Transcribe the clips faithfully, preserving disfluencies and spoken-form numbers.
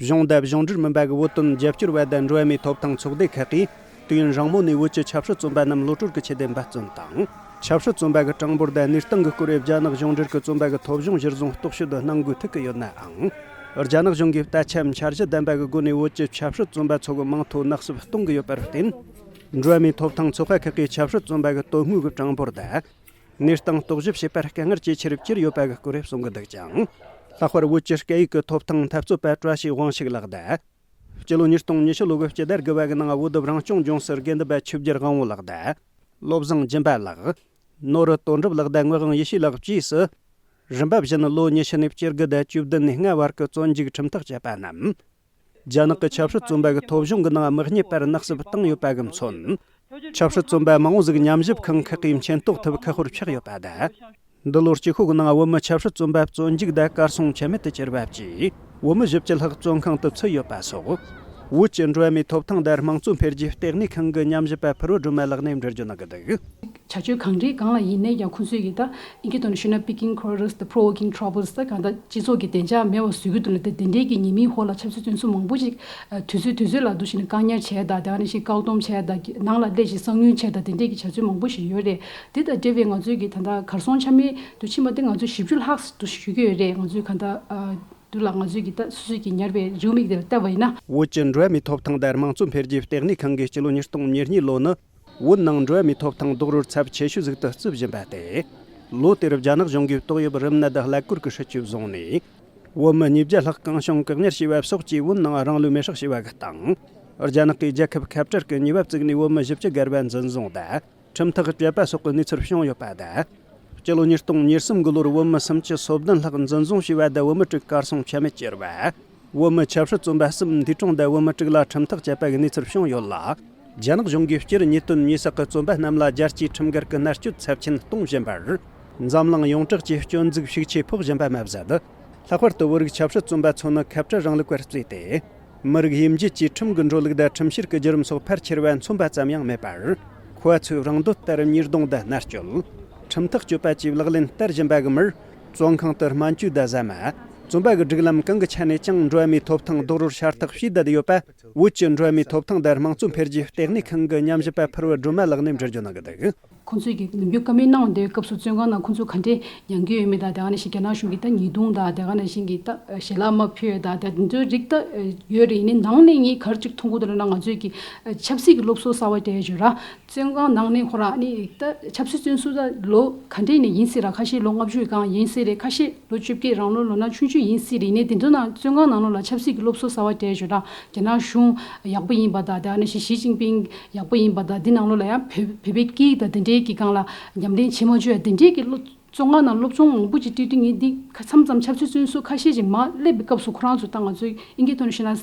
གཞུང་དང་གཞུང་འབྲེལ་མིན་པ་གི་བོད་དོན་རྒྱབ་སྐྱོར་བ་དང་འགྲོ་བ་མིའི་ཐོབ་ཐང་ཚོགས་སྡེ་ཁག་གིས་དུས་ཡུན་རིང་མོ་ནས་བོད་ཀྱི་ཆབ་སྲིད་བཙོན་པ་རྣམས་གློད་གྲོལ་གྱི་ཆེད་དུ་འབད་བརྩོན་དང་། ཆབ་སྲིད་བཙོན་པ་གི་གྲངས་འབོར་དང་གནས་སྟངས་ཀྱི་སྐོར་རྒྱ་ནག་གཞུང་འབྲེལ་གྱི་བཙོན་པ་གི་ཐོབ་གཞུང་གཞིར་བཟུང་རྟོག་ཞིབ་ཏུ་གནང་དགོས་ཐུག་གི་ཡོད་ནའང་། རྒྱ་ནག་གཞུང་གིས་བརྟག་དཔྱད་འཆར་གཞི་ལྡན་པ་གི་སྒོ་ནས་བོད་ཀྱི་ཆབ་སྲིད་བཙོན་པ་ཚོ་གི་མིང་ཐོ་ནག་གསུབ་གཏོང་གི་ཡོད་པར་བརྟེན། འགྲོ་བ་མིའི་ཐོབ་ཐང་ཚོགས་པ་ཁག་གིས་ཆབ་སྲིད་བཙོན་པ་གི་དོན་དངོས་ཀྱི་གྲངས་འབོར་དང་། གནས་སྟངས་རྟོག་ཞིབ་བྱེད་པར་དཀའ་ངལ་ཇེ་ཆེར་གྱུར་ཡོད་པ་གི་སྐོར་གསུང་གི་འདུག་ཅིང་། ལྷག་པར་བོད་ཀྱི་སྐད་ཡིག་གི་ཐོབ་ཐང་འཐབ་རྩོད་པ་བཀྲ་ཤིས་དབང་ཕྱུག་ལགས་དང་། སྤྱི་ལོ་ཉིས་སྟོང་ཉི་ཤུ་ལོ་གི་སྤྱི་ཟླ་དགུ་པ་གི་ནང་བོད་རང་སྐྱོང་ལྗོངས་སུ་དགེ་འདུན་པ་ཆོས་རྒྱལ་དབང་བོ་ལགས་དང་། བློ་བཟང་སྦྱིན་པ་ལགས། ནོར་བུ་དོན་གྲུབ་ལགས་དང་ངག་དབང་ཡེ་ཤེས་ལགས་བཅས་སུ། རིམ་པ་བཞིན་ལོ་ཉི་ཤུ་ནས་བཅུ་དགུ་དང་བཅུ་བདུན་ནས་ལྔ་བར་གྱི་བཙོན་འཇུག་ཁྲིམས་ཐག་བཅད་པ་རྣམས། རྒྱ་ནག་གི་ཆབ་སྲིད་བཙོན་པ་གི་ཐོབ་གཞུང་གི་ནང་མི་རྙེད་པར་ནག་གསུབ་བཏང་ཡོད་པ་གི་མཚོན། ཆབ་སྲིད་བཙོན་པ་མང་བོ་ཟིག་ཉམས་ཞིབ་ཁང་ཁག་གིས་མཁྱེན་རྟོགས་ཐུབ་ཁག་པོར་ཆགས་ཡོད་པ་དང་། འདི་ལོར་གཅིག་ཤོས་ཀྱི་ནང་བོད་མི་ཆབ་སྲིད་བཙོན་པ་བཙོན་འཇུག་དང་གར་སོང་ཆ་མེད་དུ་གྱུར་བ་བཅས་བོད་མི་བཞི་བཅུ་ལྷག་བཙོན་ཁང་དུ་ཚུད་ཡོད་པ་སོགས། བོད་ཀྱི་འགྲོ་བ་མིའི་ཐོབ་ཐང་དང་དམངས་གཙོ་འཕེལ་རྒྱས་ལྟེ་གནས་ཁང་གི་ཉམས་ཞིབ་པ་ཕུར་བུ་སྒྲོལ་མ་ལགས་ནས་འགྲེལ་བརྗོད་གནང་གི་འདུག་བྱ་སྤྱོད་གང་རེ་གང་ལ་ཡིན་ནའི་ཡང་ཁོང་ཚོས་ཀྱིས་ད་ཨིན་སྐད་ཐོག་ནས་ཞུས་ན་picking quarrels དང་provoking troubles ད་གང་ལྟར་སྤྱི་ཚོགས་ཀྱི་བདེ་འཇགས་མེད་པ་བཟོ་རྒྱུ་དེ་ལ་དེ་དེ་འདྲའི་གི་ཉེས་མིང་འོག་ལ་ཆབ་སྲིད་བཙོན་ཟུར་མང་པོ་ཞིག་དུས་ཚོད་དུས་ཚོད་ལ་འདུག་བྱས་ནས་བཀག་ཉར་བྱས་དང་དེ་ག་ནང་བཞིན་བཀག་སྡོམ་བྱས་དང་ནང་ལ་སླེབས་ཤིག་གསང་ཉུལ་བྱས་དང་དེ་འདྲའི་གི་བྱ་སྤྱོད་མང་པོ་ཞིག་ཡོད་རེད། དེ་དང་འབྲེལ་བའི་ང་ཚོས་ཀྱིས་ད་ལྟ་གར་སོང་ཆ་མེད་དུ་ཕྱིན་པ་དེ་ང་ཚོས་བཞི་བཅུ་ལྷག་ཏུ་ཞུ་གི་ཡོད་རེད། ང་ཚོས་གང་ལྟར་དུ་ལ་ང་ཚོས་ཀྱིས་ད་སོ་སོས་ཀྱིས་ཉར་བའི་རེའུ་མིག་དེ་ལ་བལྟས་པ་ཡིན་ན། བོད་ཀྱི་འགྲོ་བ་མིའི་ཐོབ་ཐང་དང་དམངས་གཙོ་འཕེལ་རྒྱས་ལྟེ་གནས་ཁང་གིས་སྤྱི་ལོ་ཉིས་སྟོང་ཉེར་གཉིས་ལོ་ནི། བོད་ནང་འགྲོ་བ་མིའི་ཐོབ་ཐང་རྡོག་རོལ་ཚབས་ཆེ་ཤོས་ཟིག་ཏུ་བརྩིས་བཞིན་པ་སྟེ། ལོ་དེར་རྒྱ་ནག་གཞུང་གིས་ཏོག་དབྱིབས་རིམས་ནད་ཀླད་ཀོར་གྱི་སྲིད་ཇུས་བཟུང་ནས། བོད་མི་ཉིས་བརྒྱ་ལྷག་གང་བྱུང་བཀག་ཉར་བྱས་པ་སོགས་ཀྱིས་བོད་ནང་རང་ལུས་མེར་སྲེག་བྱས་པ་གི་སྟེང་། རྒྱ་ནག་གིས་རྒྱལ་ཁབ་ཁ་བྲལ་གྱི་ཉེས་པ་བཙུགས་ནས་བོད་མི་བཞི་བཅུ་བརྒལ་བ་འཛིན་བཟུང་དང་ཁྲིམས་ཐག་བཅད་པ་སོགས་ཀྱི་གནས་ཚུལ་བྱུང་ཡོད་པ་དང་། སྤྱི་ལོ་ཉིས་སྟོང་ཉེར་གསུམ་གི་ལོར་བོད་མི་སུམ་ཅུ་སོ་བདུན་ལྷག་འཛིན་བཟུང་བྱས་པ་དང་བོད་མི་དྲུག་གར་སོང་ཆ་མེད་གྱུར་བ། བོད་མི་ཆབ་སྲིད་བཙོན་པ་གསུམ་འདས་གྲོངས་དང་བོད་མི་དྲུག་ལ་ཁྲིམས་ཐག་བཅད་པ་གི་གནས་ཚུལ་བྱུང་ཡོད་ལ། རྒྱ་ནག་གཞུང་གིས་སྤྱིར་ཉེས་དོན་ཉེས་བསགས་ཀྱི་བཙོན་པ་རྣམས་ལ་རྒྱལ་སྤྱིའི་ཁྲིམས་འགལ་གྱི་མནར་གཅོད་ཚབས་ཆེན་གཏོང་བཞིན་པར། འཛམ་གླིང་ཡོངས་གྲགས་ཀྱི་སྐྱོན་འཛུགས་ཤུགས་ཆེ་ཕོག་བཞིན་པ་མ་ཟད། ལྷག་པར་དུ་བོད་རིགས་ཆབ་སྲིད་བཙོན་པ་ཚོ་ནི་ཁ་བྲལ་རིང་ལུགས་པར་བརྩིས་ཏེ། མི་རིགས་དབྱེ་འབྱེད་ཀྱིས་ཁྲིམས་ཀྱི་འགྲོ་ལུགས་དང་ཁྲིམས་བཤེར་གྱི་བརྒྱུད་རིམ་སོགས་ཕལ་ཆེར་བ་མཚོན་པ་ཙམ་ཡང་མེད་པར། ཁོ་ཚོས་རང་འདོད་ལྟར་ཉེས་རྡུང་དང་མནར་གཅོད། ཁྲིམས་ཐག་གཅོད་པ་བཅས་ལག་ལེན་བསྟར་བཞིན་པ་གི་མིར། བཙོན་ཁང་དུ་སྨན་བཅོས་དང་ཟ་མ། བཙོན་པ་གི་སྒྲིག་ལམ་གང་གི་ཆ་ནས་ཀྱང་འགྲོ་བ་མིའི་ཐོབ་ཐང་རྡོག་རོལ་ཤ་སྟག་བྱས་བསྡད་ཡོད་པ། བོད་ཀྱི་འགྲོ་བ་མིའི་ཐོབ་ཐང་དང་དམངས་གཙོ་འཕེལ་རྒྱས་ལྟེ་གནས་ཁང་གི་ཉམས་ཞིབ་པ་ཕུར་བུ་སྒྲོལ་མ་ལགས་ནས་འགྲེལ་བརྗོད་གནང་གི་འདུག་ཁོང་ཚོས་ཀྱིས་ནམ་རྒྱུན་བཀའ་མོལ་གནང་བསྡད་པའི་སྐབས་སུ་བཙོན་ཁང་ནང་ཁོང་ཚོ་ག་འདྲས་མྱང་གི་ཡོད་མེད་དང་། དེ་ག་ནང་བཞིན་རྒྱ་ནག་གཞུང་གིས་ད་ཉེས་རྡུང་དང་། དེ་ག་ནང་བཞིན་གྱི་ད་ཞལ་ལག་མ་ཕུལ་ཡ་དང་། དེ་ཚོའི་རིགས་ད་ཡོད་རེད། ཡིན་ནའི་ནང་ནས་ངས་ག་རེ་ཅིག་མཐོང་གི་འདུག་ལབ་ན། ང་ཚོས་ཀྱི་ཆབ་སྲིད་ཀྱི་སློབ་གསོ་གསར་པ་སྤྲད་ཡོད་ར། བཙོན་ཁང་ནང་ནས་ཁོ་རང་ནི་ད་ཆབ་སྲིད་བཙོན་ཟུར་ད་ལོ་ག་འདྲས་ནས་ཡིན་སྲིད་ར། ཁ་ཤས་ལོ་ལྔ་བཅུ་སྒང་ཡིན་སྲིད་རེད། ཁ་ཤས་ལོ་བཅོ་བརྒྱད་རང་ལོ་ལོ་ན་ཆུང་ཆུང་ཡིན་སྲིད་རེད། ཡིན་ནའི་དེ་ཚོ་ནང་བཙོན་ཁང་ནང་ལོགས་ལ་ཆབ་སྲིད་ཀྱི་སློབ་གསོ་གསར་པ་སྤྲད་ཡོད་ར། རྒྱ་ནག་གཞུང་ཡག་པོ་ཡིན་པ་དང་། དེ་ནང་བཞིན་ཞི་ཅིན་ཕིང་ཡག་པོ་ཡིན་པ་དང་། འདི་ནང་ལོགས་ལ་ཡང་བོད་བོད་པའི་སྐད་ཡིག་དང་དེ་འདྲའི་གི་སྒང་ལ་ཉམས་ལེན་བྱེད་མ་བཅུག་ཡ་དེ་འདྲའི་གི་སློབ་བཙོན་ཁང་ནང་སློབ་སྦྱོང་མང་པོ་ཅིག་སྤྲད་དུས། ངས་འདི་མཚམས་མཚམས་ཆབ་སྲིད་བཙོན་ཟུར་ཁ་ཤས་ཅིག་མར་སླེབས་པའི་སྐབས་སུ་ཁོ་རང་ཚོ་ད་ང་ཚོའི་ཨིན་སྐད་ཐོག་ནས་བཤད་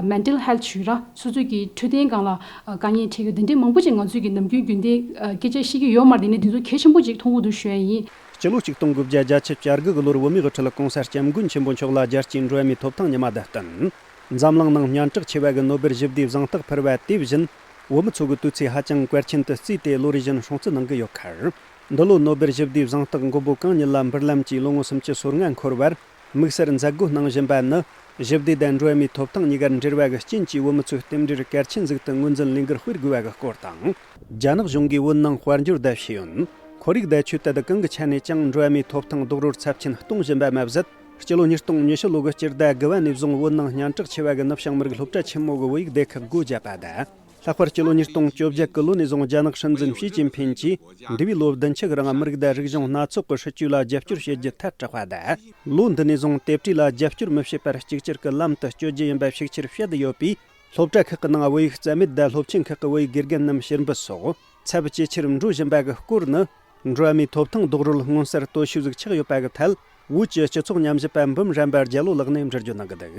ན་mental health ཞུ་ར། སོ་སོའི་གི་འཕྲོད་བསྟེན་སྒང་ལ་དཀའ་ངལ་འཕྲད་ཡོད། དེ་འདྲའི་མང་པོ་ཅིག་ང་ཚོའི་གི་ནམ་རྒྱུན་རྒྱུན་ལྡན་སྐད་ཆ་བཤད་ཀྱི་ཡོད་མ་རེད། ཡིན་ནའི་དེ་ཚོ་གལ་ཆེན་པོ་ཅིག་མཐོང་གི་འདུག་ཞུ་ཡ་ཡིན། སྤྱི་ལོ་ཆིག་སྟོང་དགུ་བརྒྱ་བརྒྱད་ཅུ་གྱ་དགུ་གི་ལོར་བོད་མིའི་དབུ་ཁྲིད་གོང་ས་སྐྱབས་མགོན་ཆེན་པོ་མཆོག་ལ་རྒྱལ་སྤྱིའི་འགྲོ་བ་མིའི་ཐོབ་ཐང་ཉི་མ་དང་བསྟུན། འཛམ་གླིང་ནང་སྙན་གྲགས་ཆེ་བ་གི་ནོ་སྦེལ་ཞི་བདེའི་གཟེངས་རྟགས་ཕུལ་བ་དེ་བཞིན། བོད་མི་ཚོ་གི་དུས་ཚོད་ཧ་ཅང་གལ་ཆེན་དུ་བརྩིས་ཏེ་ལོ་རེ་བཞིན་སྲུང་བརྩི་གནང་གི་ཡོད་ཁར། འདི་ལོ་ནོ་སྦེལ་ཞི་བདེའི་གཟེངས་རྟགས་མགོན་པོ་གང་ཉིད་ལ་འབུལ་ལམ་གྱིས་ལོ་ངོ་སུམ་ཅུ་སོ་ལྔ་འཁོར་བར་དམིགས་བསལ་མཛད་སྒོ་གནང་བཞིན་པ་ནི། ཞི་བདེ་དང་འགྲོ་བ་མིའི་ཐོབ་ཐང་གཉིས་ཀར་འབྲེལ་བ་གི་རྐྱེན་གྱིས་བོད་མི་ཚོའི་རྟེན་འབྲེལ་གལ་ཆེན་ཟིག་ཏུ་ངོས་འཛིན་ལས་འགུལ་སྤེལ་དགོས་པ་གི་སྐོར་དང་། རྒྱ་ནག་གཞུང་གིས་བོད་ནང་དཔལ་འབྱོར་དང་ཤེས་ཡོན། ཁོར་ཡུག་དང་ཆོས་དད་གང་གི་ཆ་ནས་ཀྱང་འགྲོ་བ་མིའི་ཐོབ་ཐང་རྡོག་རོལ་ཚབས་ཆེན་གཏོང་བཞིན་པ་མ་ཟད། སྤྱི་ལོ་ཉིས་སྟོང་ཉི་ཤུ་ལོ་གི་སྤྱི་ཟླ་དགུ་པ་ནས་བཟུང་བོད་ནང་སྙན་གྲགས་ཆེ་བ་གི་ནུབ་བྱང་མི་རིགས་སློབ་གྲྭ་ཆེན་མོ་གི་བོད་ཡིག་སྡེ་ཁག་སྒོ་བརྒྱབ་པ་དང་། ལྷག་པར་སྤྱི་ལོ་ཉིས་སྟོང་བཅོ་བརྒྱད་གི་ལོ་ནས་བཟུང་རྒྱ་ནག་སྲིད་འཛིན་ཞི་ཅིན་ཕིན་གྱིས་འདས་པའི་ལོ་བདུན་ཕྲག་རིང་མི་རིགས་དང་རིག་གཞུང་སྣ་ཚོགས་ཀྱི་སྲིད་ཇུས་ལ་རྒྱབ་སྐྱོར་བྱེད་རྒྱུ་ཐལ་དྲགས་པ་དང་། ལོ་འདི་ནས་བཟུང་དེབ་ཁྲིད་ལ་རྒྱབ་སྐྱོར་མི་བྱེད་པར་གཅིག་གྱུར་གྱི་ལམ་དུ་བསྐྱོད་རྒྱུ་ཡིན་པ་ཤུགས་ཆེར་བཤད་ཡོད་པས། སློབ་གྲྭ་ཁག་གི་ནང་བོད་ཡིག་རྩ་མེད་དང་སློབ་ཆེན་ཁག་གི་བོད་ཡིག་དགེ་རྒན་རྣམས་ཕྱིར་འབུད་སོགས་ཚབས་ཇེ་ཆེར་འགྲོ་བཞིན་པ་གི་སྐོར་ནི། འགྲོ་བ་མིའི་ཐོབ་ཐང་རྡོག་རོལ་མངོན་གསལ་དོད་ཤོས་ཟིག་ཆགས་ཡོད་པ་གི་ཐད། བོད་ཀྱི་སྤྱི་ཚོགས་ཉམས་ཞིབ་པ་འབུམ་རམས་པ་རྒྱལ་ལོ་ལགས་ནས་འགྲེལ་བརྗོད་གནང་གི་འདུག་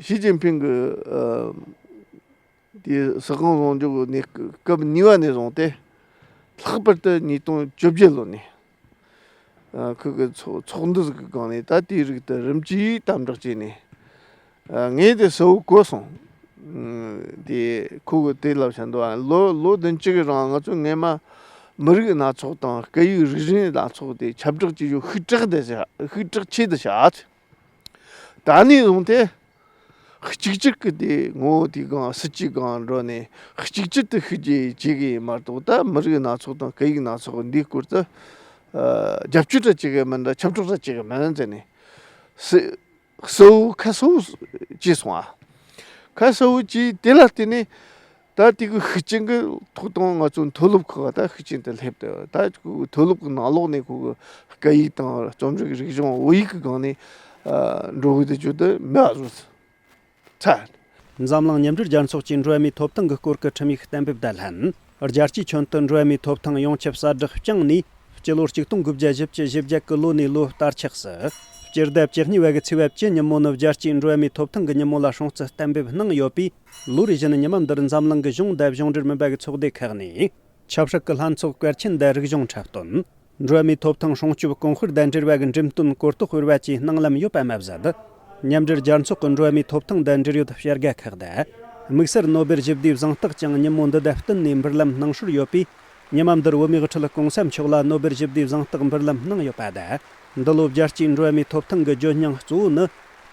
ཞི་ཅིན་ཕིང་གི་ཨ་དེ་སྲིད་དབང་བཟུང་འཇོག་གི་གནས་སྐབས་གཉིས་པ་ནས་བཟུང་སྟེ། ལྷག་པར་དུ་ཉིས་སྟོང་བཅོ་བརྒྱད་ལོ་ནས་ཨ་ཁོ་གི་ཚོགས་ཚོགས་འདུ་ཟིག་གི་སྒང་ནས། ད་དེའི་རིགས་དེ་རིམ་གྱིས་དམ་དྲག་བྱས་ནས། ཨ་ངས་དེ་གསལ་བོ་གོ་སོང་། ཨ་དེ་ཁོ་གི་དེ་ལབ་བཞིན་དུ། ཨ་ལོ་ལོ་བདུན་ཅུ་གི་རིང་ང་ཚོས་སྔས་མ་མི་རིགས་སྣ་ཚོགས་དང་སྐད་ཡིག་རིག་གཞུང་སྣ་ཚོགས་དེ་ཁྱབ་བསྒྲགས་བྱེད་རྒྱུ་ཤུགས་དྲག་དེ་བྱ། ཤུགས་དྲག་ཆེ་དུ་བྱ། ད་ནས་བཟུང་སྟེ། གཅིག་གྱུར་གྱི་དེ་ངོ་བོ་དེའི་སྒང་སྲིད་ཇུས་སྒང་འགྲོ་ནས་གཅིག་གྱུར་དུ་ཤུགས་རྒྱས་བྱེད་ཀྱི་ཡིན་མ་གཏོགས། ད་མི་རིགས་སྣ་ཚོགས་དང་སྐད་ཡིག་སྣ་ཚོགས་འདིའི་སྐོར་དུ་ཨ་རྒྱབ་སྐྱོར་ར་བྱེད་ཀྱི་མིན་འདྲ། ཁྱབ་བསྒྲགས་ར་བྱེད་ཀྱི་མིན་ཟེར་ནས་སྲི་གསལ་བོ་ཁ་གསལ་བོ་བྱས་སོང་ཨ། ཁ་གསལ་བོ་བྱས། དེ་ལ་བརྟེན་ནས་ད་དེ་གི་ཤུགས་རྐྱེན་གྱི་ཐོག་དང་ང་ཚོའི་མཐོ་སློབ་ཁག་ད་ཤུགས་རྐྱེན་དེ་སླེབས་ཏེ། ད་ཁོ་མཐོ་སློབ་ཀྱི་ནང་ལོགས་ནས་ཁོ་གི་སྐད་ཡིག་དང་རྩོམ་རིག་རིག་གཞུང་བོད་ཡིག་གི་སྒང་ནས་ཨ་འགྲོ་གི་དེ་བརྗོད་དུ་མེད་པ་བཟོ་ཚར། འཛམ་གླིང་མཉམ་འབྲེལ་རྒྱལ་ཚོགས་ཀྱིས་འགྲོ་བ་མིའི་ཐོབ་ཐང་གི་སྐོར་གྱི་ཁྲིམས་ཡིག་གཏན་འབེབས་བསྡད་ལྷན། རྒྱལ་སྤྱིའི་ཁྱོན་དུ་འགྲོ་བ་མིའི་ཐོབ་ཐང་ཡོངས་ཁྱབ་གསལ་བསྒྲགས་བསྐྱངས་ནས། སྤྱི་ལོ་ཆིག་སྟོང་དགུ་བརྒྱ་བཞི་བཅུ་ཞེ་བརྒྱད་ཀྱི་ལོ་ནས་ལོ་བསྟར་ཆགས་སུ། སྤྱི་ཟླ་བཅུ་གཉིས་པ་གི་ཚེས་པ་བཅུ་ཉིན་མོ་ནི་རྒྱལ་སྤྱིའི་འགྲོ་བ་མིའི་ཐོབ་ཐང་གི་ཉིན་མོ་ལ་སྲུང་བརྩི་གཏན་འབེབས་གནང་ཡོད་པས། ལོ་རེ་བཞིན་ཉི་མ་འདིར་འཛམ་གླིང་གི་གཞུང་དང་གཞུང་འབྲེལ་མིན་པ་གི་ཚོགས་སྡེ་ཁག་ནས། ཆབ་སྲིད་ཀྱི་ལྷན་ཚོགས་བཀའ་ཆེན་དང་རིག་གཞུང་འཁྲབ་སྟོན། འགྲོ་བ་མིའི་ཐོབ་ཐང་སྲུང་སྐྱོབ་གོང་སྤེལ་དང་འབྲེལ་བ་གི་འགྲེམས་སྟོན་གོ་རྟོགས་སྤེལ་བ་བཅས་གནང་ལམ་ཡོད་པ་མ་ཟད། མཉམ་འབྲེལ་རྒྱལ་ཚོགས་ཀྱི་འགྲོ་བ་མིའི་ཐོབ་ཐང་དང་འབྲེལ་ཡོད་བྱ་དགའ་ཁག་དང་། དམིགས་བསལ་ནོ་སྦེལ་ཞི་བདེའི་གཟེངས་རྟགས་ཀྱང་ཉིན་མོ་འདི་དང་བསྟུན་ནས་འབུལ་ལམ་གནང་སྲོལ་ཡོད་པས། ཉི་མ་འདིར་བོད་མིའི་དབུ་ཁྲིད་གོང་ས་མཆོག་ལ་ནོ་སྦེལ་ཞི་བདེའི་གཟེངས་རྟགས་འབུལ་ལམ་གནང་ཡོད་པ་དང་། འདི་ལོ་རྒྱལ་སྤྱིའི་འགྲོ་བ་མིའི་ཐོབ་ཐང་གི་བརྗོད་སྙིང་གཙོ་བོ་ནི།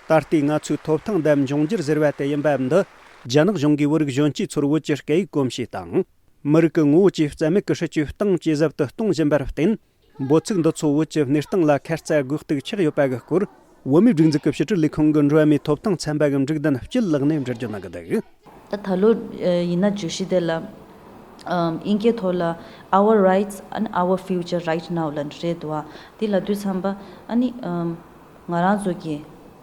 ད་ལྟའི་ང་ཚོའི་ཐོབ་ཐང་དང་འབྱུང་འགྱུར་ཟེར་བ་དེ་ཡིན་པ་འདི། རྒྱ་ནག་གཞུང་གིས་བོད་རིགས་གཞོན་སྐྱེས་ཚོར་བོད་ཀྱི་སྐད་ཡིག་གོམས་གཤིས་དང་། མི་རིགས་ཀྱི་ངོ་བོ་བཅས་རྩ་མེད་ཀྱི་སྲིད་ཇུས་གཏིང་ཇེ་ཟབ་ཏུ་གཏོང་བཞིན་པར་བརྟེན། འབོད་ཚིག་འདི་ཚོ་བོད་ཀྱི་གནས་སྟངས་ལ་ཁ་རྩ་དགོས་གཏུག་ཆགས་ཡོད་པ་གི་སྐོར། བོད་མིའི་སྒྲིག་འཛུགས་ཀྱི་ཕྱི་དྲིལ་ལས་ཁུངས་ཀྱི་འགྲོ་བ་མིའི་ཐོབ་ཐང་ཚན་པ་གི་འབྲུག་བདུན་སྐྱིད་ལགས་ནས་འགྲེལ་བརྗོད་གནང་གི་འདུག། ད་ད་ལོ་ཡིན་ན་བརྗོད་གཞི་དེ་ལ་ཨིན་སྐད་ཐོག་ལ། Our rights and our future right now ལབ་རེད་འདུག་བ། དེ་ལབ་དུས་ཙམ་པ་ཨ་ནི་ང་རང་ཚོ་གི་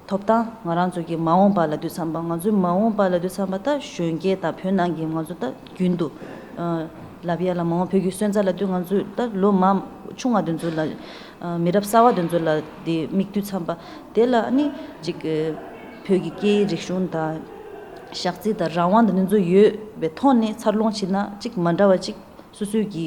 ཐོབ་ཐང་། ང་རང་ཚོ་གི་མ་འོངས་པ་ལབ་དུས་ཙམ་པ། ང་ཚོའི་མ་འོངས་པ་ལབ་དུས་ཙམ་པ་ད་གཞོན་སྐྱེས་དང་བོད་ནང་གི་ང་ཚོ་ད་རྒྱུན་དུ་ལབ་ཡ་ལ་མ་འོངས་བོད་ཀྱི་སོན་རྩ་ལབ་དུས། ང་ཚོ་ད་ལོ་མ་ཆུང་བ་དེ་ཚོ་ལ། མི་རབས་གསར་བ་དེ་ཚོ་ལ་དེ་དམིགས་དུས་ཙམ་པ། དེ་ལ་ཨ་ནི་ཅིག་བོད་ཀྱི་སྐད་ཡིག་རིག་གཞུང་དང་། ཞག་རྩི་དང་རང་དབང་དང་དེ་ཚོ་ཡོད་པའི་ཐོག་ནས་འཚར་ལོངས་བྱེད་ན། ཅིག་མ་འདྲ་བ་ཅིག་སོ་སོའི་གི་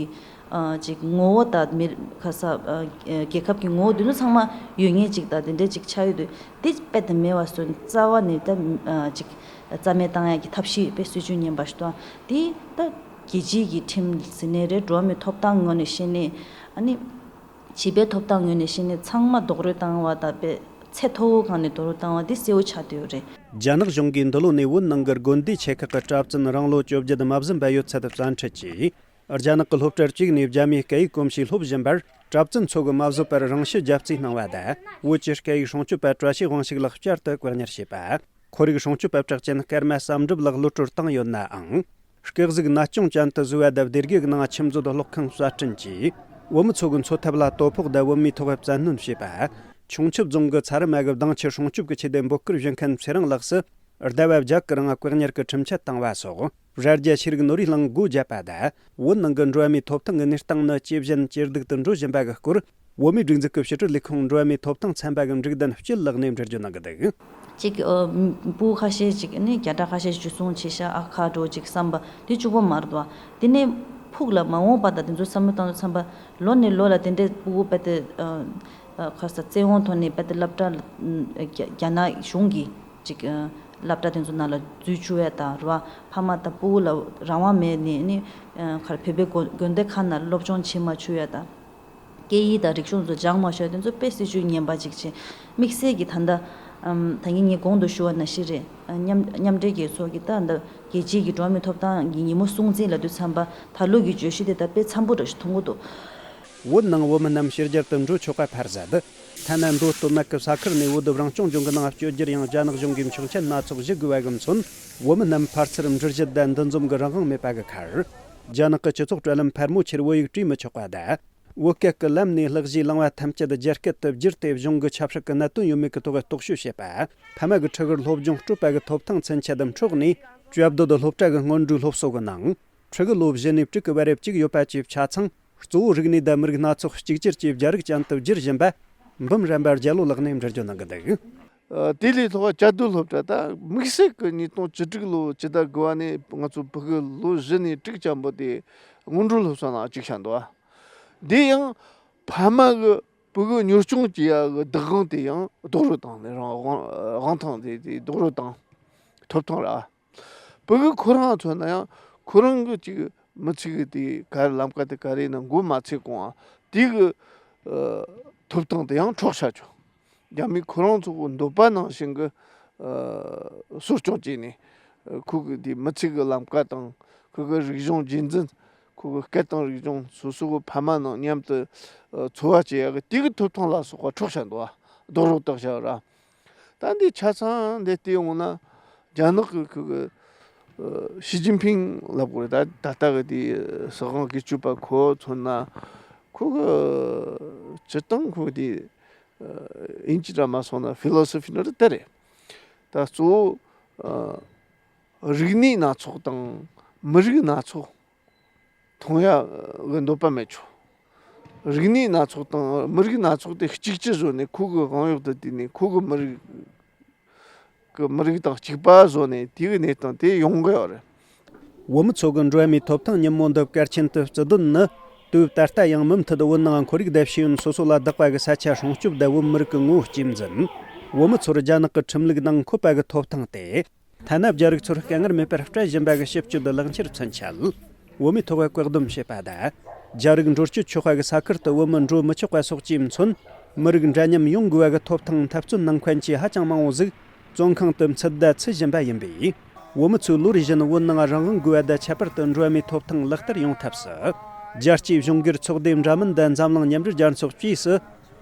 ཨ་ཅིག་ངོ་བོ་དང་མི་ཁ་ས་ཨ་རྒྱལ་ཁབ་ཀྱི་ངོ་བོ་དེ་ཚོ་ཚང་མ་ཡོད་མཁན་ཅིག་དང་དེ་འདྲའི་ཅིག་ཆགས་ཡོད་དུས། དེ་དཔེ་དེ་མེད་པ་སོང་། རྩ་བ་ནས་ད་ཨ་ཅིག་རྩ་མེད་བཏང་ཡག་གི་ཐབས་ཤེས་དཔེ་སྲིད་ཇུས་ངན་པ་ཞིག་འདུག། དེ་ད་རྒྱལ་སྤྱིའི་གི་ཁྲིམས་ཟེར་ནའི་རེད། འགྲོ་བ་མིའི་ཐོབ་ཐང་ངོས་ནས་བཤད་ནའི། ཨ་ནི་བྱིས་པའི་ཐོབ་ཐང་ངོས་ནས་བཤད་ནའི། ཚང་མ་རྡོག་རོལ་བཏང་བ་དང་དཔེ་ཚད་མཐོ་བོ་སྒང་ནས་རྡོག་རོལ་བཏང་བ་འདི་གསལ་བོ་ཆགས་བསྡད་ཡོད་རེད། རྒྱ་ནག་གཞུང་གིས་འདི་ལོ་ནས་བོད་ནང་གི་དགོན་སྡེ་ཆེ་ཁག་གི་གྲྭ་བཙུན་རང་ལོ་བཅོ་བརྒྱད་མ་ཟིན་པ་ཡོད་ཚད་བཙན་ཁྲིད་ཀྱིས། རྒྱ་ནག་གི་སློབ་གྲྭར་བཅུག་ནས་རྒྱ་མིའི་སྐད་ཡིག་གོམས་གཤིས་སློབ་བཞིན་པར། གྲྭ་བཙུན་ཚོ་གི་མ་བཟོད་པར་རང་ཤི་རྒྱབ་རྩིས་གནང་བ་དང་། བོད་ཀྱི་སྐད་ཡིག་སྲུང་སྐྱོབ་པ་བཀྲ་ཤིས་དབང་ཕྱུག་ལགས་བསྐྱར་དུ་བཀག་ཉར་བྱས་པ། ཁོར་ཡུག་སྲུང་སྐྱོབ་པ་གྲགས་ཅན་སྐར་མ་བསམ་གྲུབ་ལགས་གློད་གྲོལ་བཏང་ཡོད་ནའང་། སྐུ་གཟུགས་ན་གྱོང་ཅན་དུ་བཟོས་པ་དང་། སྡེ་དགེ་གི་ནང་ཆུ་མཛོད་གློག་ཁང་གསར་སྐྲུན་གྱིས་བོད་མི་ཚོ་གི་འཚོ་ཐབས་ལ་དོ་ཕོག་དང་། བོད་མིའི་ཐོག་བཙན་གནོན་བྱས་པ། ཆུང་ཆུབ་རྫོང་གི་ཚ་རི་མ་གི་གདང་ཆུ་སྲུང་སྐྱོབ་ཀྱི་ཆེད་དུ་འབོད་སྐུལ་ཞུ་མཁན་ཚེ་རིང་ལགས་སུ། ཟླ་བ་བརྒྱད་ཀྱི་རིང་བཀག་ཉར་གྱི་ཁྲིམས་ཆད་བཏང་བ་སོགས། རྭ་རྒྱ་ཆོས་རིག་ནོར་བུའི་གླིང་སྒོ་བརྒྱབ་པ་དང་། བོད་ནང་གི་འགྲོ་བ་མིའི་ཐོབ་ཐང་གི་གནས་སྟངས་ནི་ཇེ་ཞན་ཇེ་སྡུག་ཏུ་འགྲོ་བཞིན་པ་གི་སྐོར། བོད་མིའི་སྒྲིག་འཛུགས་ཀྱི་ཕྱི་དྲིལ་ལས་ཁུངས་འགྲོ་བ་མིའི་ཐོབ་ཐང་ཚན་པ་གི་འབྲུག་བདུན་སྐྱིད་ལགས་ནས་འགྲེལ་བརྗོད་གནང་གི་འདུག། ཅིག་ཨ་སྤུ་གུ་ཁ་ཤས་ཅིག་ནི་བརྒྱ་ཕྲག་ཁ་ཤས་འཇུ་བཟུང་བྱས་ཤག། ཨ་ཁ་འགྲོ་ཅིག་བསམ་པ་དེ་གཅིག་པོ་མ་རེད་དོ། དེ་ནས་ཕུགས་ལ་མ་འོངས་པ་དང་དེ་ཚོ་བསམ་བློ་བཏང་དུས་ཙམ་པ། ལོ་ནས་ལོ་ལ་དེ་འདྲའི་སྤུ་གུ་དཔེ་དེ་ཨ་ཨ་ཁ་ས་བཙན་དབང་ཐོག་ནས་དཔེ་དེ་སློབ་གྲྭ་ཨ་རྒྱ་རྒྱ་ནག་གཞུང་གིས་ཅིག་ཨ་སློབ་གྲྭ་དེ་ཚོ་ནང་ལ་འཛུལ་བཅུག་ཡ་དང་རེད་བ། ཕ་མ་དང་སྤུ་གུ་ལ་རང་དབང་མེད་ནས་ནི་ཨ་ག་རེ་བོད་པའི་དགོན་དགོན་སྡེ་ཁག་ནང་སློབ་སྦྱོང་བྱེད་མ་བཅུག་ཡ་དང་། སྐད་ཡིག་དང་རིག་གཞུང་ཚོ་སྦྱང་མ་ཤོར་དེ་ཚོ་དཔེ་སྲིད་ཇུས་ངན་པ་ཅིག་བྱས། དམིགས་བསལ་གྱི་ད་ལྟ་ཨམ་ད་གིན་ངས་གོང་དུ་ཞུ་བ་ནང་བཞིན་རེད། ཨ་མཉམ་མཉམ་འབྲེལ་རྒྱལ་ཚོགས་ཀྱི་ད་ལྟ་རྒྱལ་སྤྱིའི་གི་འགྲོ་བ་མིའི་ཐོབ་ཐང་གི་ཉིན་མོ་སྲུང་བརྩི་ལབ་དུས་ཙམ་པ། ད་ལོ་གི་བརྗོད་གཞི་དེ་ད་དཔེ་འཚམ་པོ་འདྲ་ཞིག་མཐོང་གི་འདུག། བོད་ནང་བོད་མི་རྣམས་ཕྱི་རྒྱལ་དུ་འགྲོ་ཆོག་པ་ཕར་ཟད། ཐ་ན་མདོ་སྟོད་སྨད་ཀྱི་ས་ཁུལ་ནས་བོད་དུ་རང་སྐྱོང་ལྗོངས་ཀྱི་ནང་བསྐྱོད་རྒྱུར་ཡང་རྒྱ་ནག་གཞུང་གིས་ཆོག་མཆན་སྣ་ཚོགས་ཞུ་དགོས་པ་གི་མཚོན། བོད་མི་རྣམས་ཕར་ཚུར་འགྲུལ་བཞུད་དང་འདུ་འཛོམས་ཀྱི་རང་དབང་མེད་པ་གི་ཁར། རྒྱ་ནག་གི་སྤྱི་ཚོགས་དྲ་ལམ་ཕལ་མོ་ཆེར་བོད་ཡིག་བྲིས་མི་ཆོག་པ་དང་། བོད་སྐད་ཀྱི་ལམ་ནས་གླུ་གཞས་བླངས་པ་ཐམས་ཅད་རྒྱ་སྐད་དུ་བསྒྱུར་ཏེ། གཞུང་གི་ཆབ་སྲིད་ཀྱི་གནད་དོན་ཡོད་མེད་ཀྱི་ཐོག་རྟོག་ཞིབ་བྱེད་པ། ཕ་མ་གི་ཕྲུ་གུར་སློབ་སྦྱོང་སྤྲོད་པ་གི་ཐོབ་ཐང་ཚུན་ཆད་དུ་འཕྲོག་ནས། བཅའ་སྡོད་སློབ་གྲྭ་གི་སྔོན་འགྲོའི་སློབ་གསོ་གི་ནང་། ཕྲུ་གུ་ལོ་བཞི་ནས་དྲུག་གི་བར་རེ་བཅུག་ཡོད་པ་བཅས་ཆ་ཚང་གཙོ་བོ་རིག་གནས་དང་མི་རིགས་སྣ་ཚོགས་གཅིག་གྱུར་གྱི་རྒྱ་རིགས་ཅན་དུ་བསྒྱུར་བཞིན་པ། འབུམ་རམས་པ་རྒྱལ་ལོ་ལགས་ནས་འགྲེལ་བརྗོད་གནང་གི་འདུག། ཨ་དེ་ལས་ལྷག་བཅའ་སྡོད་སློབ་གྲྭ་ད་དམིགས་བསལ་གྱི་ཉིས་སྟོང་བཅུ་དྲུག་ལོ་སྤྱི་ཟླ་དགུ་པ་ནས་ང་ཚོ་ཕྲུ་གུ་ལོ་བཞི་ནས་དྲུག་ཙམ་པོ་དེ་སྔོན་འགྲོའི་སློབ་གསོ་ནང་བཅུག་བཞག་འདུག། ཨ་དེ་ཡང་ཕ་མ་གི་ཕྲུ་གུ་གཉོར་སྐྱོང་བྱེད་ཡ་གི་བདག་དབང་དེ་ཡང་རྡོག་རོལ་བཏང་ནས་རང་དབང་དབང་ཐང་དེ་དེ་རྡོག་རོལ་བཏང་། ཐོབ་ཐང་ར། ཕྲུ་གུ་ཁོ་རང་མཚོན་ན་ཡང་ཁོ་རང་གི་ཅིག་མི་ཚེ་གི་དེ་ག་རེ་ལམ་ཀ་དེ་ག་རེ་ཡིན་ན་འགོ་མ་ཚུགས་གོང་ཨ་དེ་གི་ཨ་ཐོབ་ཐང་དེ་ཡང་འཕྲོག་བཞག་ཆོག། རྒྱ་མི་ཁོ་རང་ཚོ་གི་འདོད་པ་ནང་བཞིན་གི་ གསོ་སྐྱོང་བྱས་ནས། ཁོ་གི་དེ་མི་ཚེ་གི་ལམ་ཀ་དང་། ཁོ་གི་རིག་གཞུང་རྗེས་འཛིན། ཁོ་གི་སྐད་དང་རིག་གཞུང་། སོ་སོ་གི་ཕ་མ་ནང་མཉམ་དུ་འཚོ་བ་བྱེད་ཡག་གི་དེ་གི་ཐོབ་ཐང་ལ་སོགས་པ་འཕྲོག་བཞག་འདུག་བ། རྡོག་རོག་བཏགས་བཞག་ར། ད་འདི་ཆ་ཚང་འདི་བལྟས་ཡོང་ན། རྒྱ་ནག་གི་ཁོ་གི་ཨ་ཞི་ཅིན་ཕིང་ལབ་དགོས་རེད། ད་ད་ལྟ་གི་དེ་སྲིད་དབང་སྒེར་གཅོད་པ་ཁོ་མཚོན་ན། ཁོ་གི་སྤྱིར་བཏང་ཁོ་དེ་ཨ་ཡིན་གཅིག་ར་མ་སོང་ན་ཕི་ལོ་སོ་ཕི་ནི་རེད། ད་རེད། ད་གཙོ་བོ་ཨ་རིག་གནས་སྣ་ཚོགས་དང་མི་རིགས་སྣ་ཚོགས་མཐོང་ཡག་གི་འདོད་པ་མེད་ཆོག་རིག་གནས་སྣ་ཚོགས་དང་མི་རིགས་སྣ་ཚོགས་དེ་གཅིག་གྱུར་བཟོ་ནས། ཁོ་གི་དབང་འོག་ཏུ་བསྡུས་ནས། ཁོ་གི་མི་རིགས་གི་མི་རིགས་དང་གཅིག་པ་བཟོ་ནས། དེ་གི་གནས་སྟངས་དེ་ཡོང་གི་ཡོད་རེད། བོད་མི་ཚོ་གི་འགྲོ་བ་མིའི་ཐོབ་ཐང་ཉིན་མོ་འདི་གལ་ཆེན་དུ་བརྩི་དོན་ནི། དུས་ད་ལྟ་ཡང་མུ་མཐུད་བོད་ནང་ཁོར་ཡུག་དང་ཤེས་ཡོན་སོ་སོ་ལ་བདག་པ་གི་ས་ཆ་སྲུང་སྐྱོབ་དང་བོད་མི་རིགས་ཀྱི་ངོ་བོ་གཅེས་འཛིན། བོད་མི་ཚོར་རྒྱ་ནག་གི་ཁྲིམས་ལུགས་ནང་འཁོད་པ་གི་ཐོབ་ཐང་སྟེ། ཐ་ན་རྒྱ་རིགས་ཚོར་དཀའ་ངལ་མེད་པར་སྤྲད་བཞིན་པ་གི་ཞིབ་དཔྱོད་ལག་འཁྱེར་མཚོན་ཆ། བོད་མིའི་ཐོག་བཀག་སྡོམ་བྱས་པ་དང་། རྒྱ་རིགས་འགྲོ་སྐྱོད་ཆོག་པ་གི་ས་ཁུལ་དུ་བོད་མི་འགྲོ་མི་ཆོག་པ་སོགས་ཀྱིས་མཚོན། མི་རིགས་འདྲ་མཉམ་ཡོང་དགོས་པ་གི་ཐོབ་ཐང་འཐབ་རྩོད་ནང་མཁན་གྱི་ཧ་ཅང་མང་བོ་ཟིག་བཙོན་ཁང་དུ་ཚུད་དང་ཚུད་བཞིན་པ་ཡིན་པས། བོད་མི་ཚོས་ལོ་རེ་བཞིན་བོད་ནང་རང་དབང་དགོས་པ་དང་། ཁྱད་པར་དུ་འགྲོ་བ་མིའི་ཐོབ་ཐང་ལག་བསྟར་ཡོང་ཐབས་སུ། རྒྱལ་སྤྱིའི་གཞུང་སྒེར་ཚོགས་སྡེ་འདྲ་མིན་དང་འཛམ་གླིང་མཉམ་འབྲེལ་རྒྱལ་ཚོགས་བཅས་སུ་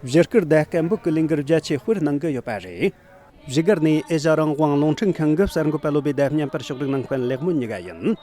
བཞུགས་སྒར་དང་སྐད་འབོད་ཀྱི་ལས་འགུལ་རྒྱ་ཆེ་སྤེལ་གནང་གི་ཡོད་པ་རེད། བཞུགས་སྒར་ནས་ཨེ་ཤ་རང་དབང་རླུང་འཕྲིན་ཁང་གི་གསར་འགོད་པ་བློ་བྷེ་དང་མཉམ་པར་ཕྱོགས་སྒྲིག་གནང་མཁན་ལེགས་སྨོན་གཉིས་ཀ་ཡིན།